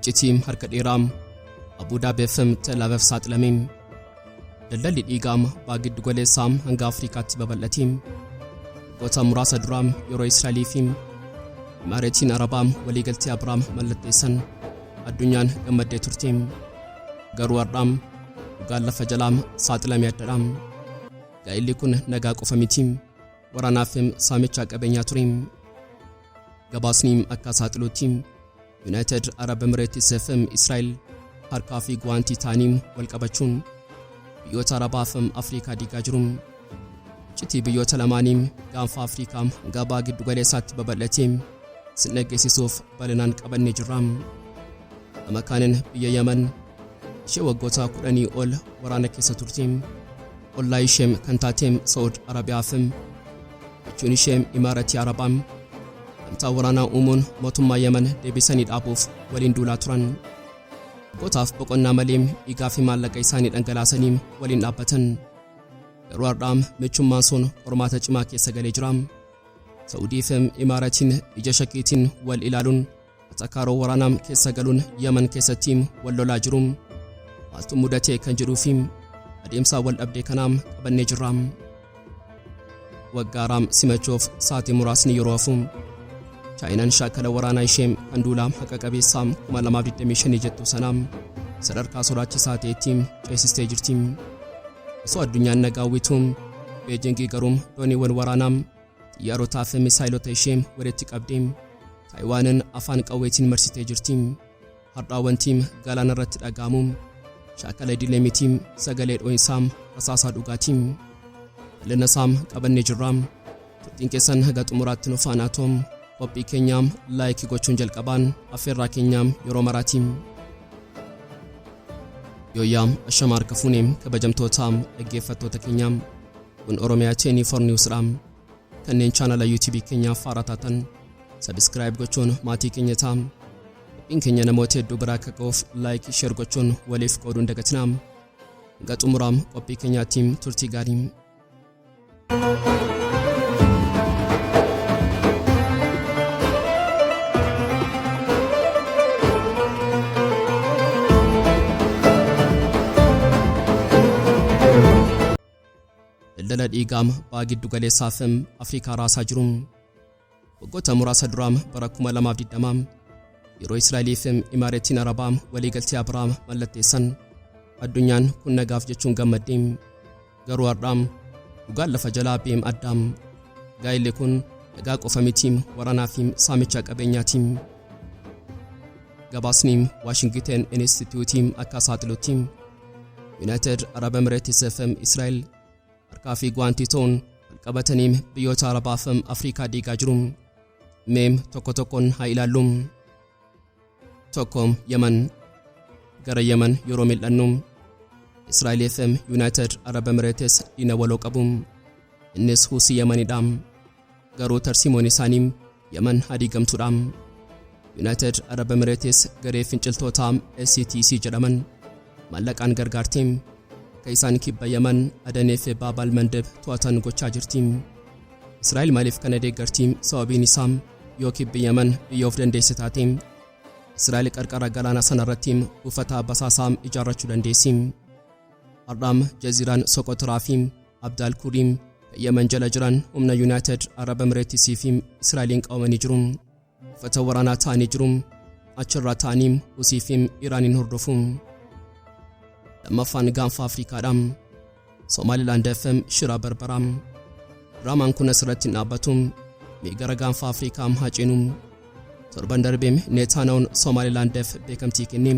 Iccitii harka dheeraam Abuu Daabeefim Tel Aviv saaxilame. Daldalli dhiigaam baha giddu galeessaam hanga Afrikaatti babal'ate. Waggoota muraasa duraam yeroo Israa'elii fi Imaareetiin Arabaam waliigaltee Abraam mallatteessan addunyaan gammaddee turte. Garuu har'aam dhugaan lafa jalaam saaxilame addadha. Gaa'illi kun nagaa qofa miti. Waraanaafim saamichaa qabeenyaa ture. Gabaasni akka saaxilutti Yuunaayitid Arab Emireetis fi Israa'el harkaa fi guwaantii ta'anii wal qabachuun biyyoota Arabaa fi Afrikaa diigaa jiru. Iccitii biyyoota lamaanii gaanfa Afrikaa hanga baha giddu galeessaatti babal'atee isin dhaggeessisuuf bal'inaan qabannee jirra. Gama kaaniin biyya Yaman ishee waggoota 10 ol waraana keessa turte ollaa ishee kan taate Sa'ud Arabiyaa fi jechuun ishee Imaaratii Arabaa gamtaa waraanaa uumuun mootummaa Yaman deebisanii dhaabuuf waliin duulaa turan. Waggootaaf boqonnaa malee dhiigaa fi maallaqa isaanii dhangalaasanii waliin dhaabbatan. Garuu har'aa michummaan sun qormaata cimaa keessa galee jira. Sa'udii fi Imaaratiin ija shakkiitiin wal ilaaluun atakaaroo waraanaa keessa galuun Yaman keessatti wal lolaa jiru. Maaltu mudate kan jedhuu fi adeemsa wal dhabdee kanaa qabannee jirra. Waggaa haaraa simachuuf sa'aatii muraasni yeroo hafu Chaayinaan shaakala waraanaa ishee kan duulaa haqa qabeessaa 2025 jettu sana sadarkaa sodaachisaa ta'etti ceesistee jirti. Osoo addunyaan nagaa hawwitu Beejingii garuu dooniiwwan waraanaa xiyyaarotaa fi misaayilota ishee walitti qabdee Taayiwaanin afaan qawweetiin marsitee jirti. Har'aa wanti galaana irratti dhaga'amu shaakala idilee miti, sagalee dho'insaa rasaasaa dhugaati. Bal'ina isaa qabannee jirra. Turtiin keessan haga xumuraatti nu faana ta'u qophii keenya like gochuun jalqabaan affeerraa keenya yeroo maraati. Yooyyaa ashama harka fuune kabajamtoota dhaggeeffattoota keenya kun Oromiyaa 24 News dha. Kanneen chaanala YouTube keenyaaf haaraa taatan subscribe gochuun maatii keenya ta'a. Qophiin keenya namoota hedduu biraa akka ga'uuf like share gochuun waliif qooduu hin dagatinaa. Hanga xumuraa qophii keenyaatti turtii gaarii. Daldala dhiigaa baha giddu galeessaa fi Afrikaa raasaa jiru. Waggoota muraasa dura bara 2020 yeroo Israa'elii fi Imaareetiin Arabaa waliigaltee Abrahaam mallatteessan addunyaan kun nagaaf jechuun gammadde. Garuu har'a dhugaan lafa jalaa beem addaam. Gaa'illi kun nagaa qofa miti, waraanaa fi saamicha qabeenyaati. Gabaasni Waashingiten Inistituutii akka saaxilutti Yuunaayitid Arab Emireetis fi Israa'el harkaa fi guwaantii ta'uun wal qabatanii biyyoota Arabaa fi Afrikaa diigaa jiru. Mee tokko tokkoon haa ilaallu. Tokko Yaman. Gara Yaman yeroo mil'annu Israa'elii fi Yuunaayitid Arab Emireetis diina waloo qabu. Innis Huusii Yamanidha. Garuu tarsiimoon isaanii Yaman haa diigamtuudha. Yuunaayitid Arab Emireetis garee finciltoota STC jedhaman maallaqaan gargaarti. Akka isaan kibba Yaman Adanee fi Baabal Mandeb to'atan gochaa jirti. Israa'el maaliif kana deeggarti? Sababiin isaa yoo kibbi Yaman biyya of dandeesse taate Israa'el qarqara galaana sana irratti buufata basaasaa ijaarrachuu dandeessi. Har'aam Jaziiraan Soqotiraa fi Abdaal Kuriim kan Yaman jala jiran humna Yuunaayitid Arab Emireetisii fi Israa'eliin qabamanii jiru. Buufata waraanaa ta'anii jiru. Achirraa ta'anii Husii fi Iraaniin hordofu. Lammaffaan gaanfa Afrikaadha. Somaalilaand FM Shira Barbara. Diraamaan kun asirratti hin dhaabbatu. Mee gara gaanfa Afrikaa haa ceenu. Torban darbe Neetaanaawun Somaalilaandiif beekamtii kenne.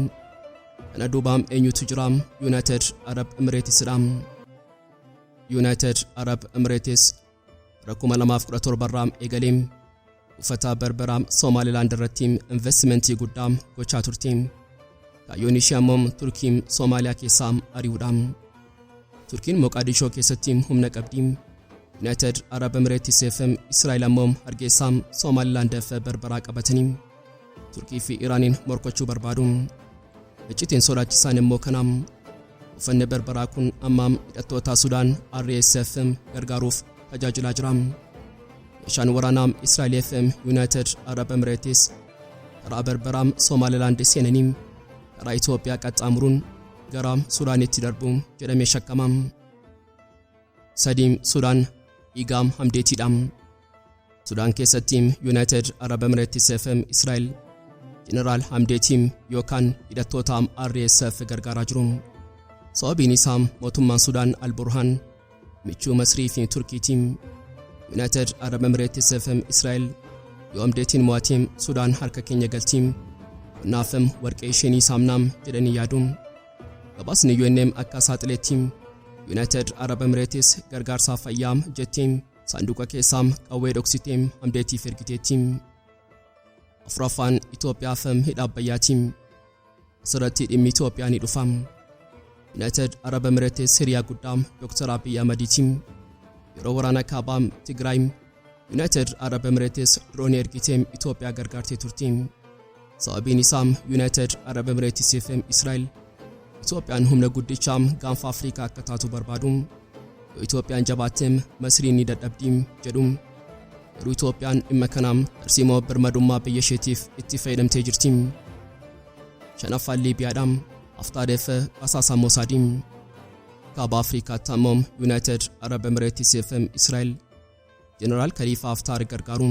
Kana duuba eenyutu jira? Yuunaayitid Arab Emireetisidha. Yuunaayitid Arab Emireetis bara 2017 irraa eegalee buufata Berberaa Somaalilaand irratti investimentii guddaa gochaa turte. Kaayyoon ishee ammoo Turkii Somaaliyaa keessaa ari'uudha. Turkiin Moqaadishoo keessatti humna qabdi. Yuunaayitid Arab Emireetis fi Israa'el ammoo Hargeysaa Somaalilaand fi Berberaa qabatanii Turkii fi Iraaniin morkachuu barbaadu. Iccitiin sodaachisaan immoo kana. Buufanni Berberaa kun amma hidhattoota Sudaan RSF gargaaruuf tajaajilaa jira. Meeshaan waraanaa Israa'el fi Yuunaayitid Arab Emireetis Karaa Berberaam Somaalilaand seenanii karaa Itoophiyaa qaxxaamuruun gara Sudaanitti darbu jedhamee shakkama. 3. Sudaan dhiigaa Hamdeetiidha. Sudaan keessatti Yuunaayitid Arab Emireetis fi Israa'el Jeneraal Hamdeetii yookaan hidhattoota RSF gargaaraa jiru. Sababiin isaa mootummaan Sudaan Al-Burhaan michuu Masrii fi Turkiiti. Yuunaayitid Arab Emireetis fi Israa'el yoo Hamdeetiin mo'atee Sudaan harka keenya galti, qonnaaf warqee ishee ni saamna jedhanii yaadu. Gabaasni UNM akka saaxiletti Yuunaayitid Arab Emireetis gargaarsa fayyaa jettee saanduqa keessaa qawwee dhoksitee Hamdeetiif ergiteetti. 4ffaan Itoophiyaaf hidha Abbayyaati. Asirratti dhimmi Itoophiyaa ni dhufa. Yuunaayitid Arab Emireetis hiriyaa guddaa Dr. Abiy Ahmediiti. Yeroo waraana kaabaa Tigraay Yuunaayitid Arab Emireetis diroonii ergitee Itoophiyaa gargaartee turti. Sababiin isaa Yuunaayitid Arab Emireetis fi Israa'el Itoophiyaan humna guddicha gaanfa Afrikaa akka taatu barbaadu. Yoo Itoophiyaan jabaatte Masriin ni dadhabdi jedhu. Garuu Itoophiyaan dhimma kana tarsiimoo birmadummaa biyya isheetiif itti fayyadamtee jirti. 5ffaan Liibiyaadha. Haftaareef basaasa Mosaadi. Kaaba Afrikaatti ammoo Yuunaayitid Arab Emireetis fi Israa'el Jeneraal Khalifa Haftaar gargaaru.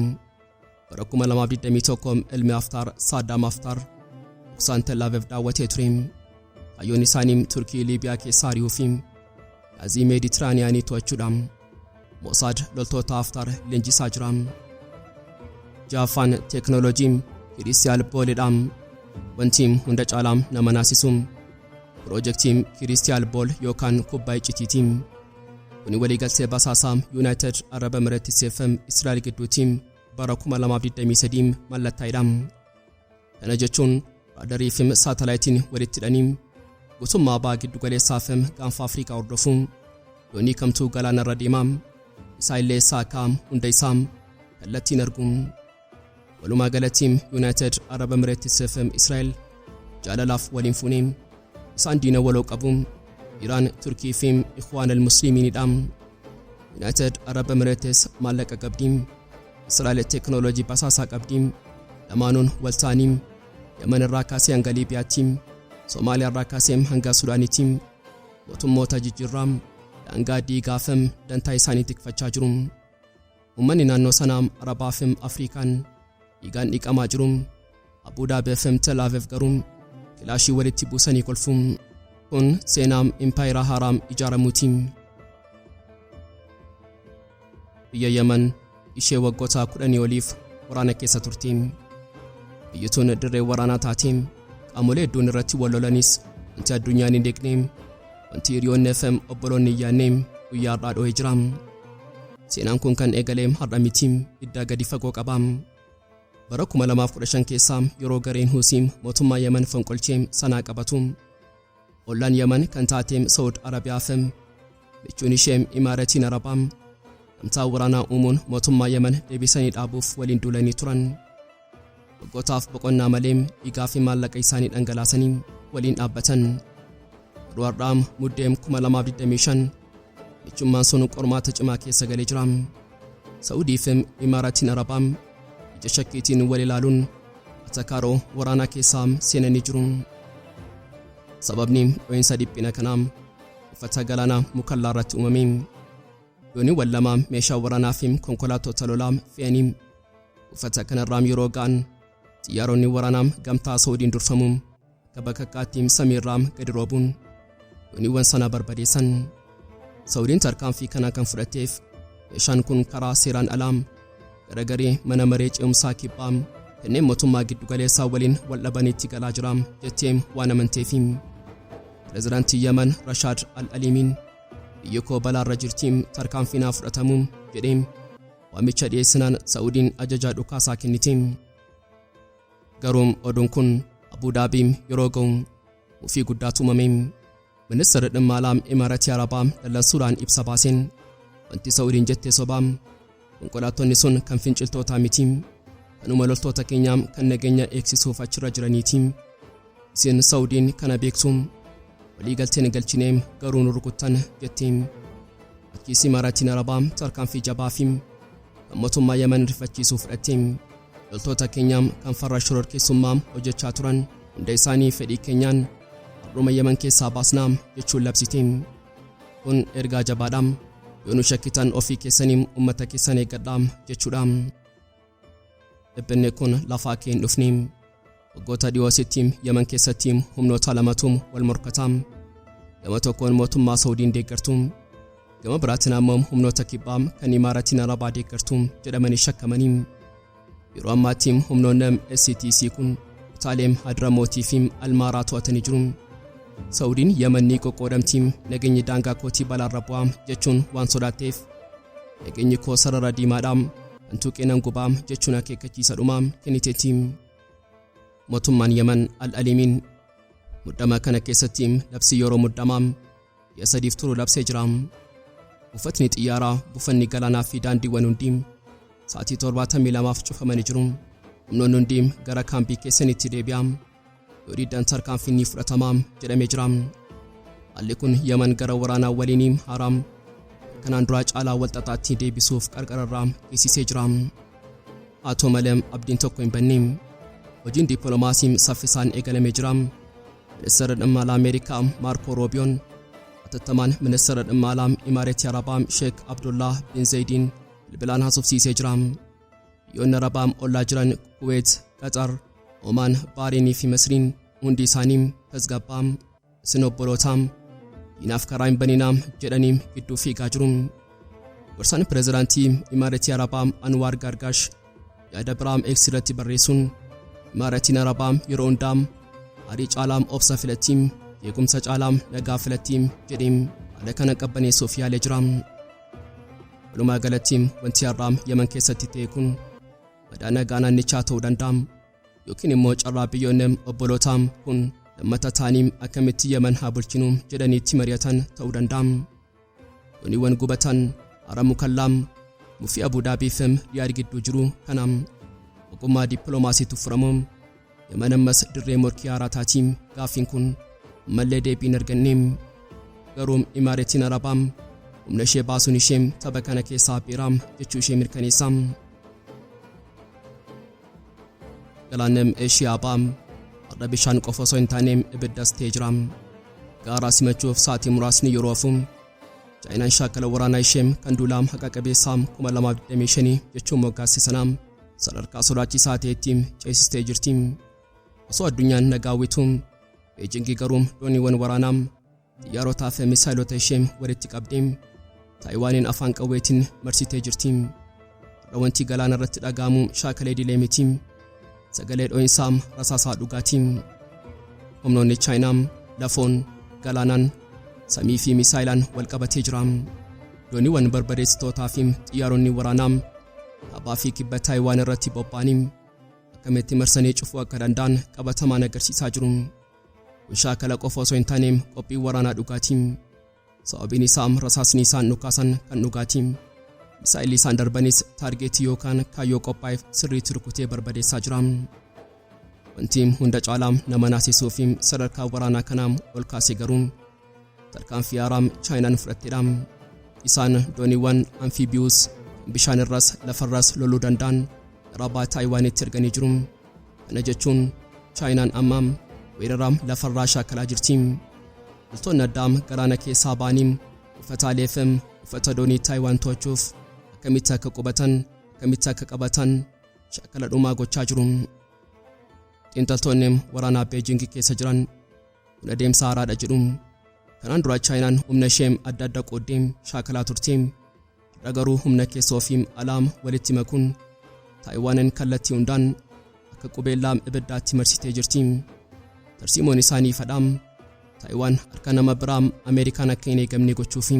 Bara 2021 ilmi Haftaar Saadaam Haftaar dhoksaan Tel Aviv daawwatee ture. Kaayyoon isaanii Turkii Liibiyaa keessaa ari'uu fi gaazii Meeditiraaniyaanii to'achuudha. Mosaad loltoota Haftaar leenjisaa jira. 6ffaan teeknooloojii Kiristiyaal Boolidha. Wanti hunda caalaa nama naasisu piroojeektii Kiristiyaal Bool yookaan kubbaa iccitiiti. Kuni waliigaltee basaasaa Yuunaayitid Arab Emireetis fi Israa'el gidduutti bara 2023 mallattaa'edha. Kana jechuun raadarii fi saatalaayitiin walitti hidhanii guutummaa baha giddu galeessaa fi gaanfa Afrikaa hordofu. Doonii kamtuu galaanarra deemaa, misaayillee saakaa hunda isaa kallattiin argu. Walumaa galatti Yuunaayitid Arab Emireetis fi Israa'el jaalalaaf waliin fuunee isaan diina waloo qabu. Iraan, Turkii fi Ikhwaan al-Muslimiinidha. Yuunaayitid Arab Emireetis maallaqa qabdi. Israa'el teeknooloojii basaasaa qabdi. Lamaanuun wal ta'anii Yaman irraa kaasee hanga Liibiyaatti, Somaaliyaa irraa kaasee hanga Sudaanitti mootummoota jijjiirraa daangaa diigaa fi dantaa isaanii tikfachaa jiru. Uummanni naannoo sanaa Arabaa fi Afrikaan dhiigaan dhiqamaa jiru. Abu Dhaabii fi Tel Aviv garuu kilaashii walitti buusanii kolfu. Kun seenaa impaayeraa haaraa ijaaramuuti. Biyya Yaman ishee waggoota 10 oliif waraana keessa turte. Biyyi tun dirree waraanaa taate qaamolee hedduun irratti wal lolanis wanti addunyaan hin eegne, wanti hiriyoonni fi obboloonni hin yaadne guyyaa har'aa dho'ee jira. Seenaan kun kan eegale har'a miti, hidda gadi fagoo qaba. Bara 2015 keessa yeroo gareen Huusii mootummaa Yaman fonqolchee Sanaa qabatu, ollaan Yaman kan taate Saud Arabiyaa fi michuun ishee Imaaratiin Arabaa gamtaa waraanaa uumuun mootummaa Yaman deebisanii dhaabuuf waliin duulanii turan. Waggootaaf boqonnaa malee dhiigaa fi maallaqa isaanii dhangalaasanii waliin dhaabbatan. Garuu har'aa Muddee 2025 michummaan sun qormaata cimaa keessa galee jira. Saudii fi Imaaratiin Arabaa ija shakkiitiin wal ilaaluun atakaaroo waraanaa keessaa seenanii jiru. Sababni dho'iinsa dhiphina kanaa buufata galaanaa Mukallaa irratti uumame. Dooniiwwan lama meeshaa waraanaa fi konkolaattota lolaa fe'anii buufata kanarraa yeroo ga'an xiyyaaronni waraanaa gamtaa Saudiin durfamu akka bakakkaatti samiirraa gadi roobuun dooniiwwan sana barbadeessan. Saudiin tarkaanfii kana kan fudhatteef meeshaan kun karaa seeraan alaa gara garee mana maree ce'umsaa kibbaa kanneen mootummaa giddugaleessaa waliin wal dhabanitti galaa jira jettee waan amanteefi. Pireezidaantii Yaman Rashaad Al-Aliimiin biyyi koo balaarra jirti, tarkaanfii naa fudhatamu jedhee waamicha dhiyeessinaan Saudiin ajajaa dhukaasaa kennite. Garuu oduun kun Abuu Daabii yeroo ga'u mufii guddaatu uumame. Ministeerri dhimma alaa Imaaratii Arabaa dallansuudhaan ibsa baaseen wanti Saudiin jette sobaa, konkolaattonni sun kan finciltootaa miti, kanuma loltoota keenyaa kan nageenya eegsisuuf achirra jiraniiti. Isin Saudiin kana beektu, waliigalteen galchinee garuu nu rukuttan jette. Achiis Imaaraatiin Arabaa tarkaanfii jabaa fi kan mootummaa Yaman rifachiisuu fudhatte. Loltoota keenyaam kan farra shororkeessummaam hojjechaa turan hunda isaanii fedhii keenyaan har'uma Yemen keessaa baasnaam jechuun labsite. Kun ergaa jabaadhaam. Yoo nu shakkitan ofii keessaniin uummata keessan eeggadhaam jechuudhaam. Dhiphinni kun lafaa kee hin dhufne. Waggoota dhiyoo asitti Yemen keessatti humnoota lamatu wal morkataam. Gama tokkoon mootummaa Saudiin deeggartu, gama biraatiin ammoo humnoota kibbaa kan Imaaratiin Arabaa deeggartu jedhamanii shakkamanii. Yeroo ammaatti humnoonni STC kun kutaalee Hadramootii fi Almaaraa to'atanii jiru. Saudiin Yemen ni qoqqoodamti, nageenyi daangaa kootii balaarra bu'aa jechuun waan sodaatteef, nageenyi koo sarara diimaadhaam, hantuuqee nan gubaa jechuun akeekkachiisa dhumaa kenniteetti. Mootummaan Yemen Al-Alimiin muddama kana keessatti labsii yeroo muddamaa ji'a 3f turu labsee jira. Buufatni xiyyaaraa, buufanni galaanaa fi daandiiwwan hundi sa'aatii 72f cufamanii jiru. Humnoonni hundi gara kaampii keessanitti deebi'aa. Yoo diddan tarkaanfiin ni fudhatama jedhamee jira. Haalli kun Yemen gara waraanaa waliinii haaraa kanaan duraa caalaa wal xaxaatti deebisuuf qarqararraa geessisee jira. Haa ta'u malee abdiin tokko hin banne. Hojiin dippiloomaasii saffisaan eegalamee jira. Ministeerri dhimma alaa Ameerikaa Maarkoo Roobiyoon hatattamaan ministeera dhimma alaa Imaareetii Arabaa Sheek Abdullah bin Zayidiin bilbilaan haasofsiisee jira. Biyyoonni Arabaa ollaa jiran Kuweet, Qatar, Omaan, Baareenii fi Masriin hundi isaanii tasgabbaa, isin obbolootaa, diinaaf karaa hin baninaa jedhanii gidduu fiigaa jiru. Gorsaan pirezidaantii Imaareetii Arabaa Anwaar Gargaash yaada biraa X irratti barreessuun, Imaaratiin Arabaa yeroo hundaa aarii caalaa obsa filatti, jeequmsa caalaa nagaa filatti jedhee haala kana qabbaneessuuf yaalee jira. Walumaa galatti wanti har'aa Yemen keessatti ta'e kun madaa nagaa naannichaa ta'uu danda'a, yookiin immoo carraa biyyoonni obbolootaa kun lammata ta'anii akkamitti Yemen haa bulchinu jedhanii itti mari'atan ta'uu danda'a. Dooniiwwan gubatan, hara Mukallaam, mufii Abu Daabii fi Riyaad gidduu jiru kanaam ogummaa dippiloomaasiitu furamu. Yemen ammas dirree morkii haaraa taati. Gaaffiin kun ammallee deebii hin arganne. Garuu Imaareetiin Arabaa humna ishee baasuun ishee tapha kana keessaa beera jechuu ishee mirkaneessa. Galaanni Eeshiyaa ba'a har'a bishaan qofa osoo hin taane ibiddas ta'ee jira. Gaaraa simachuuf sa'aatii muraasni yeroo hafu Chaayinaan shaakala waraanaa ishee kan duulaa haqa qabeessaa 2025 jechuun moggaase sana sadarkaa sodaachisaa ta'etti ceesistee jirti. Osoo addunyaan nagaa hawwitu, Beejingi garuu dooniiwwan waraanaa, xiyyaarotaa fi misaayilota ishee walitti qabdee Taayiwaaniin afaan qawweetiin marsitee jirti. Har'a wanti galaana irratti dhaga'amu shaakala idilee miti. Sagalee dho'insaa rasaasaa dhugaati. Humnoonni Chaayinaa lafoon, galaanaan, samii fi misaayilaan wal qabatee jira. Dooniiwwan barbadeessitootaa fi xiyyaaronni waraanaa kaabaa fi kibba Taayiwaan irratti bobba'anii akkamitti marsanii cufuu akka danda'an qabatamaan agarsiisaa jiru. Kun shaakala qofa osoo hin taane qophii waraanaa dhugaati. Sababiin isaa rasaasni isaan dhukaasan kan dhugaati. Misaa'illi isaan darbanis taargeetii yookaan kaayyoo qophaa'eef sirriitti rukutee barbadeessaa jira. Wanti hunda caalaa nama naasisuu fi sadarkaa waraanaa kanaa ol kaase garuu tarkaanfii haaraa Chaayinaan fudhattedha. Isaan dooniiwwan amfiibiyuus kan bishaan irras lafarras loluu danda'an gara baha Taayiwaanitti erganii jiru. Kana jechuun Chaayinaan amma weerara lafarraa shaakalaa jirti. Loltoonni addaa galaana keessaa ba'anii buufataalee fi buufata doonii Taayiwaan to'achuuf akkamitti akka qubatan, akkamitti akka qabatan shaakala dhumaa gochaa jiru. Xiinxaltoonni waraanaa Beejing keessa jiran kun adeemsa haaraadha jedhu. Kanaan dura Chaayinaan humna ishee adda adda qooddee shaakalaa turte. Har'a garuu humna keessoo fi alaa walitti makuun Taayiwaanin kallattii hundaan akka qubeellaa ibiddaatti marsitee jirti. Tarsiimoon isaanii ifadha. Taayiwaan harka nama biraa Ameerikaan akka hin eegamne gochuu fi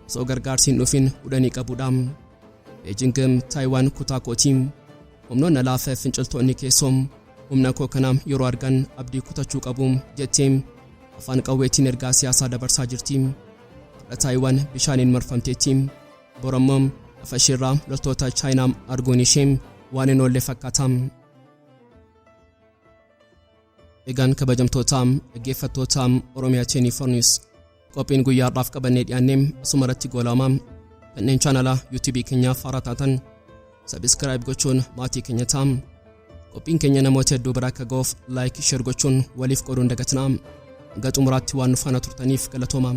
osoo gargaarsi hin dhufin hudhanii qabuudha. Beejing Taayiwaan kutaa kooti. Humnoonni alaa fi finciltoonni keessoo humna koo kana yeroo argan abdii kutachuu qabu jettee afaan qawweetiin ergaa siyaasaa dabarsaa jirti. Har'a Taayiwaan bishaaniin marfamteetti. Bor ammoo lafa isheerraa loltoota Chaayinaa arguun ishee waan hin oolle fakkaata. Egaan kabajamtoota dhaggeeffattoota Oromiyaa 24 News, qophiin guyyaa har'aaf qabannee dhiyaannee asuma irratti goolabama. Kanneen chaanala YouTube keenyaaf haaraa taatan subscribe gochuun maatii keenya ta'a. Qophiin keenya namoota hedduu bira akka ga'uuf like, share gochuun waliif qooduu hin dagatinaa. Hanga xumuraatti waan nu faana turtaniif galatoomaa.